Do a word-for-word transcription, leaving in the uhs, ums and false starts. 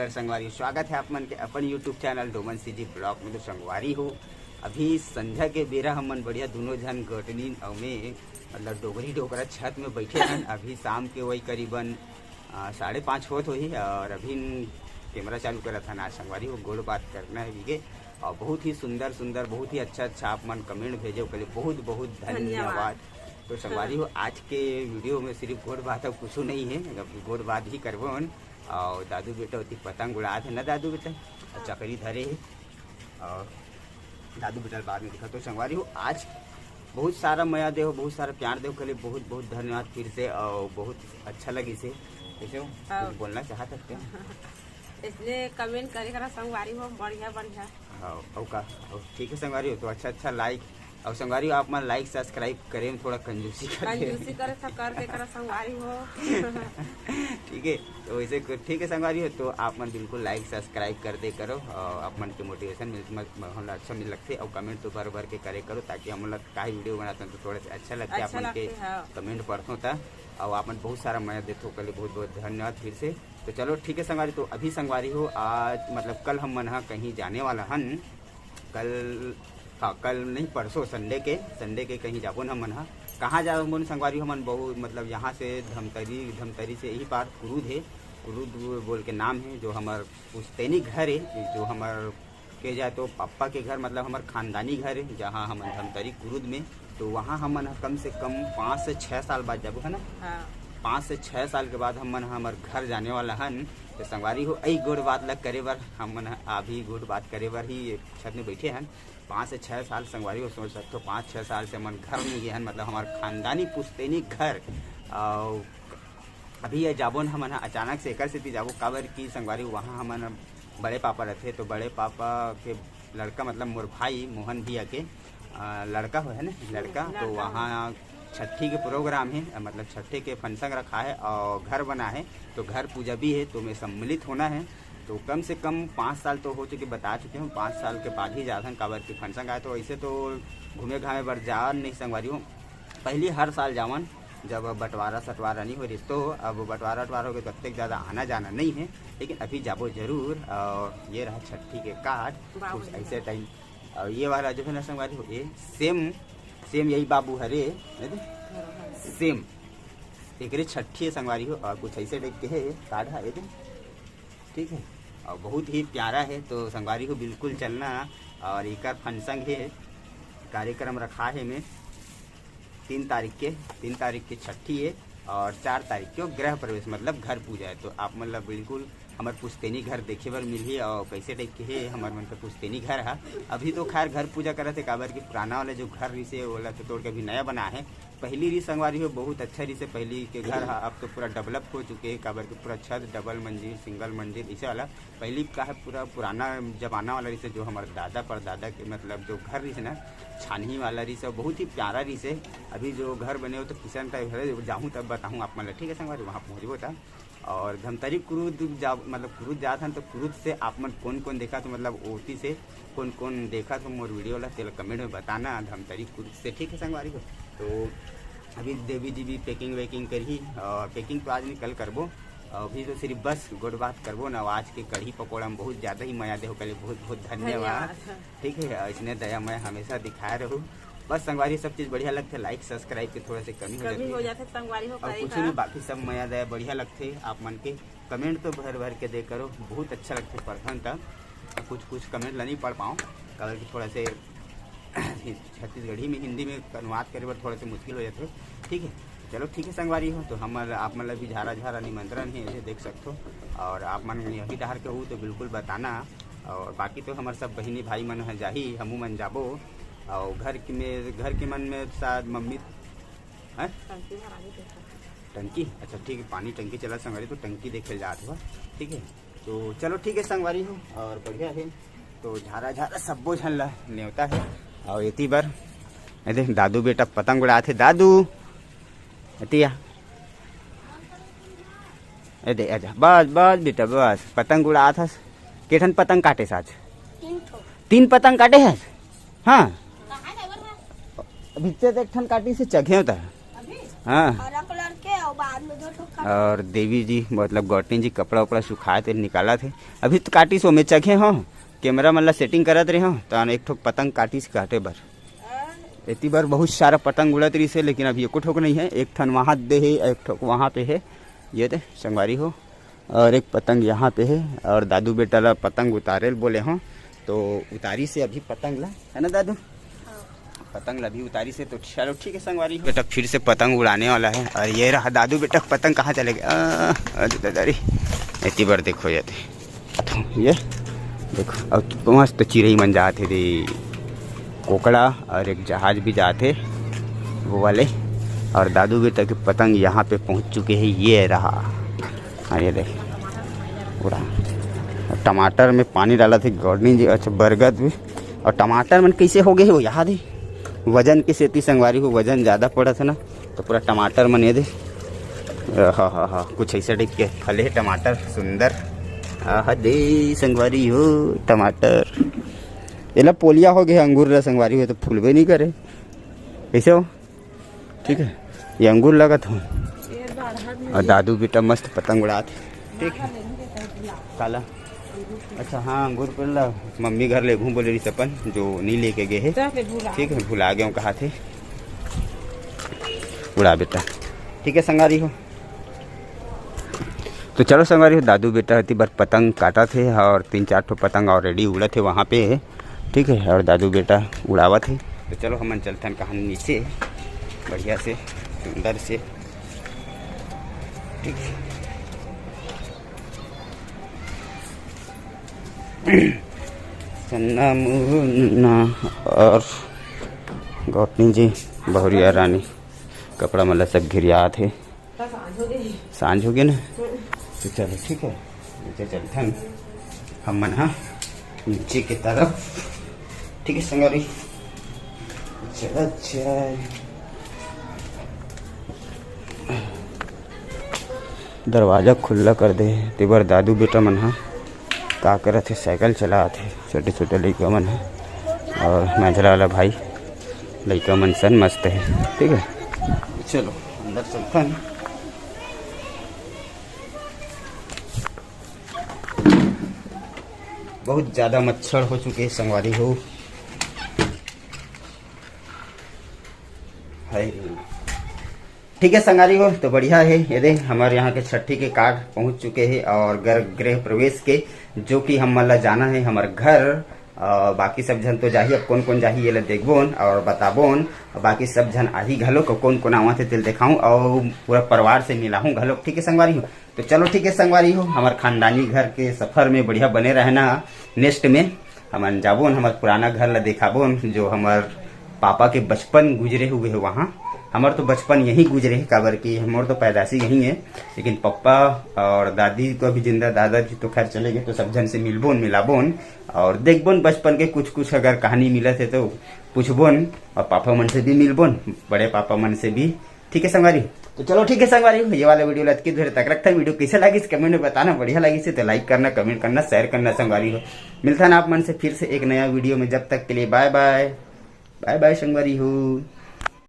संगवारी हो, स्वागत है आप मन के अपन YouTube channel Doman CG blog में। तो संगवारी हो, अभी संझा के बेरा हमन बढ़िया दोनों झन गटनी अउ में, मतलब डोगरी डोकरा छत में बैठे हन। अभी शाम के वही करीबन आ, साढ़े पाँच होत होही और अभी कैमरा चालू करत हन। आज संगवारी हो, गोड़ बात करना है बीगे। और बहुत ही सुंदर सुंदर, बहुत ही अच्छा अच्छा आप मन कमेंट भेजे, ओकर लिए बहुत बहुत धन्यवाद। धन्यवाद। तो संगवारी हो, आज के वीडियो में सिर्फ गोड़ बात, अब कुछ नहीं है, अब गोड़ बात ही करबो हन। और दादू बेटा ओती पतंग उड़ात है ना दादू बेटा, और चकरी धरे है। और दादू बेटा बाद में दिखा। तो संगवारी हो, आज बहुत सारा मया देव, बहुत सारा प्यार देव, के लिए बहुत बहुत धन्यवाद फिर से। और बहुत अच्छा लगी से। कैसे हो? हाँ। कुछ बोलना चाहत हस क्या? इसलिए कमेंट करे करा संगवारी हो, बढ़िया बढ़िया। हाँ, और का? और ठीक है संगवारी हो, तो अच्छा अच्छा लाइक, और संगवारी हो, आप मन लाइक सब्सक्राइब करे में थोड़ा कंजूसी कर दे। कंजूसी करे था, कर दे करा संगवारी हो। ठीक है, तो वैसे क-, ठीक है संगवारी हो, तो आप मन बिल्कुल लाइक सब्सक्राइब कर दे करो, और आप मन के मोटिवेशन मिल, म-, म-, हमला अच्छा मिल लगथे, और कमेंट तो भर भर के करे करो, ताकि हम लोग काहे वीडियो बनाते हैं तो थोड़ा सा अच्छा लगता है अच्छा आप मन के लगता है, हाँ। कमेंट पढ़थों ता, और आप मन बहुत सारा मया देथो, ओकर लिए बहुत बहुत धन्यवाद फिर से। तो चलो ठीक है संगवारी, तो अभी संगवारी हो, आज मतलब कल हम मन हा कहीं जाने वाला हन, कल, हाँ, कल नहीं, परसों संडे के, संडे के कहीं जाबो न हमन हा। कहाँ जाबो न संगवारी, हमन बहुत, मतलब यहाँ से धमतरी, धमतरी से यही पार कुरुद है, कुरुद बोल के नाम है, जो हमर पुश्तैनी घर है, जो हमर के जाए तो पापा के घर, मतलब हमर खानदानी घर है, जहाँ हमन धमतरी कुरुद में, तो वहाँ हमन ह कम से कम पाँच से छः साल बाद जाबो, है ना? हाँ। पाँच से छः साल के बाद हमन ह हमर घर जाने वाला हन। तो संगवारी हो, यही गोड़ बात ला करे बर हमन ह अभी गोड़ बात करे बर ही छत में बैठे हन। पाँच से छः साल संगवारी हो, सोच सकथो, पाँच छः साल से हमन घर नहीं गए हन, मतलब हमर खानदानी पुश्तैनी घर। और अभी ये जाबो न हमन ह अचानक से, एकर सेती जाबो, काबर कि संगवारी हो, वहाँ हमन बड़े पापा रहथे, तो बड़े पापा के लड़का, मतलब मोर भाई मोहन भैया के, अ, लड़का हो है ना, लड़का, तो लड़का। वहाँ छट्ठी के प्रोग्राम है, अ, मतलब छट्ठी के फंक्शन रखा है और घर बना है, तो घर पूजा भी है, तो मैं सम्मिलित होना है। तो कम से कम पाँच साल तो हो चुके, बता चुके हूँ, पाँच साल के बाद ही जाथन, काबर कि फंक्शन आए, तो ऐसे तो घूमे घामे बर जा नहीं संगवारी हो। पहली हर साल जावन, जब बंटवारा सटवारा नहीं हो रिस, तो अब बंटवारा अटवारा हो गए, तो अतेक ज़्यादा आना जाना नहीं है, लेकिन अभी जाबो जरूर। और ये रहा छट्ठी के कार्ड, बाबू कुछ जी। ऐसे टाइम। और ये वाला जो है ना संगवारी हो, ये सेम, सेम यही बाबू हरे, है दे? सेम, एकरे छट्ठी है संगवारी हो, और कुछ ऐसे टाइप के है कार्ड है, ये दे? ठीक है, और बहुत ही प्यारा है। तो संगवारी हो, बिल्कुल चलना। और एकर फंक्शन है, कार्यक्रम रखा है में तीन तारीख के, तीन तारीख के छट्ठी है और चार तारीख के गृह प्रवेश, मतलब घर पूजा है। तो आप मतलब बिल्कुल हमर पुश्तैनी घर देखे बर मिलही और कैसे टाइप के है हमर मन के पुश्तैनी घर है। अभी तो खैर घर पूजा करत है, काबर कि पुराना वाला जो घर रिसे, ओला तो तोड़ के अभी नया बना है। पहली रिस संगवारी हो, बहुत अच्छा रिसे पहली के घर हा। अब तो पूरा डेवलप हो चुके हैं, काबर कि पूरा छत डबल मंजिल, सिंगल मंजिल, इसे वाला। पहली का है, पूरा पुराना जमाना वाला रिसे, जो हमर दादा परदादा के, मतलब जो घर रिसे ना, छानही वाला रिसे, बहुत ही प्यारा रिसे। अभी जो घर बने हो तो किचन टाइप है, जाहूँ तब बताहूँ आप मन ला, ठीक है संगवारी, वहाँ पहुँचबो त। और धमतरी कुरुद जा, मतलब कुरुद जात हन, तो कुरुद से आप मन कौन कौन देखा, तो मतलब ओती से कौन कौन देखा, तो मोर वीडियो ला तेला कमेंट में बताना, धमतरी कुरुद से, ठीक है संगवारी हो। तो अभी देवी जी भी पैकिंग वैकिंग करही, और पैकिंग तो आज नहीं, कल करबो। अभी तो सिर्फ बस गोठ बात करबो ना, आज के कढ़ी पकौड़ा में बहुत ज़्यादा ही मया देहो, कहले बहुत बहुत धन्यवाद। धन्यवाद। ठीक है, इसने दया मैं हमेशा दिखाए रहू। बस संगवारी, सब चीज़ बढ़िया लगथे, लाइक सब्सक्राइब के थोड़ा से कमी हो कमी हो जाथे। जाथे संगवारी हो, और करे कुछ का। नहीं, बाकी सब मया दया बढ़िया लगथे। आप मन के कमेंट तो भर भर के दे करो, बहुत अच्छा लगथे पढ़थन त। कुछ कुछ कमेंट ला नहीं पढ़ पाऊँ, काबर कि थोड़ा से छत्तीसगढ़ी में हिंदी में अनुवाद करे बर थोड़ा से मुश्किल हो जाथे। ठीक है, चलो ठीक है संगवारी हो, तो हमर आप मन ला भी झारा झारा निमंत्रण है, ऐसे देख सकथो। और आप मन यही डहर के हो तो बिल्कुल बताना। और बाकी तो हमर सब बहिनी भाई मन ह जाही, हमू मन जाबो। और घर के में, घर के मन में शायद मम्मी हैं? टंकी भरा के देखा। टंकी? अच्छा ठीक है, पानी टंकी चला संगवारी, तो टंकी देखे जात हुआ। ठीक है, तो चलो ठीक है संगवारी हो, और बढ़िया है। तो झारा झारा सब्बो झन ला नेवता है। और एती बर ए दे दादू बेटा पतंग उड़ात हे। दादू, एती आ। ए दे, आजा। बस बस बेटा बस, पतंग उड़ात हस। के ठन पतंग काटे हस आज? तीन ठो। तीन पतंग काटे हस? हाँ। कहाँ जावर है? अभी ते एक ठन काटी से चघेव त। अभी? हाँ। हरा कलर के और देवी जी, मतलब गौटिन जी, कपड़ा उपड़ा सुखाए थे, निकाला थे। अभी तो काटिस हो, मैं चघे हो, कैमरा मन ला सेटिंग करत रहे हो, तो एक ठोक पतंग काटिस काटे बर। एती बर बहुत सारा पतंग उड़त रहिस हे, लेकिन अभी एको ठोक नहीं है। एक ठन वहाँ दे है, एक ठोक वहाँ पे है। ये दे संगवारी हो, और एक पतंग यहाँ पे है। और दादू बेटा ला पतंग उतारे ल बोले हो, तो उतारिस हे अभी पतंग ला, है ना दादू? पतंग ला भी उतारिस हे। तो चलो ठीक है संगवारी हो, बेटा फिर से पतंग उड़ाने वाला है। और ये रहा दादू बेटा, पतंग कहाँ चले गए? आ, अरे दादा रे, एती बर देखो ये दे। तो ये देखो, अब मस्त चिरई मन जात हे दे, कोकड़ा और एक जहाज भी जात हे वो वाले। और दादू बेटा के पतंग यहाँ पे पहुँच चुके हैं, ये रहा। हाँ, ये देख, पूरा टमाटर में पानी डालत हे गौटिन जी। अच्छा, बरगद भी। और टमाटर मन कैसे हो गए हो याद है, वजन के सेती संगवारी हो, वजन ज़्यादा पड़त है ना, तो पूरा टमाटर मन ये दे। हा हा हा, कुछ ऐसा टाइप के फले हे टमाटर, सुंदर। आहा दे संगवारी हो टमाटर। एला पोलिया हो गए अंगूर ला संगवारी हो, तो फूलबे नहीं करे। कैसे हो? ठीक है, ये अंगूर लगत हो। और दादू बेटा मस्त पतंग उड़ात हे। ठीक है, काला? अच्छा हाँ, अंगूर पेड़ ला मम्मी घर लेगहूँ बोले रहिस अपन, जो नहीं लेके गए हे। ठीक है, भुला गए हूँ, कहा थे। उड़ा बेटा। ठीक है संगवारी हो, तो चलो संगवारी हो, दादू बेटा एती बर पतंग काटत हे और तीन चार ठो पतंग already उड़त हे वहाँ पे, ठीक है। और दादू बेटा उड़ावत हे, तो चलो हमन चलथन कहाँ नीचे बढ़िया से, सुंदर से, ठीक है। सन्ना मुन्ना और गौटिन जी, बहुरिया रानी, कपड़ा मन ला सब घेरियात हे। सांझ हो गए ना, तो चलो ठीक है, नीचे चलथन हमन हा नीचे के तरफ। ठीक है संगवारी, चल, अच्छा, दरवाजा खुल्ला कर दे हे, तेबर दादू बेटा मन हा का करत हे, साइकिल चलात हे, छोटे छोटे लइका मन हा, और मंझला वाला भाई लइका मन सन मस्त हे। ठीक है, चलो अंदर चलथन। बहुत ज्यादा मच्छर हो चुके हैं संगवारी हो। हाय। ठीक है संगवारी हो, तो बढ़िया है, ये दे हमारे यहाँ के छठी के कार्ड पहुँच चुके हैं और घर गृह प्रवेश के, जो कि हम मन ला जाना है हमारे घर। और बाकी सब झन तो जाही, अब कौन कौन जाही ये ला देखबोन और बताबोन। और बाकी सब झन आही घलो, को कौन कौन आवत है तेल देखाऊँ और पूरा परिवार से मिलाहूँ घलो। ठीक है संगवारी हो, तो चलो ठीक है संगवारी हो, हमारे खानदानी घर के सफर में बढ़िया बने रहना। नेक्स्ट में हमन जाबोन, हमर पुराना घर ला देखाबोन, जो हमर पापा के बचपन गुजरे हुए है वहाँ। हमर तो बचपन यहीं गुजरे है, काबर कि हमर तो पैदाशी यहीं है, लेकिन पप्पा और दादी तो अभी जिंदा, दादाजी तो खैर चले गए, तो सब झन से मिलबोन, मिलाबोन और देखबोन बचपन के कुछ कुछ अगर कहानी मिलत है तो पूछबोन, और पापा मन से भी मिलबोन, बड़े पापा मन से भी। ठीक है संगवारी, तो चलो ठीक है संगवारी हो, ये वाला वीडियो ला अतकी देर तक रखथन। वीडियो कैसे लागिस कमेंट में बताना, बढ़िया लागिस हे तो लाइक करना, कमेंट करना, शेयर करना संगवारी हो। मिलथन आप मन से फिर से एक नया वीडियो में, जब तक के लिए बाय बाय। बाय बाय संगवारी हो।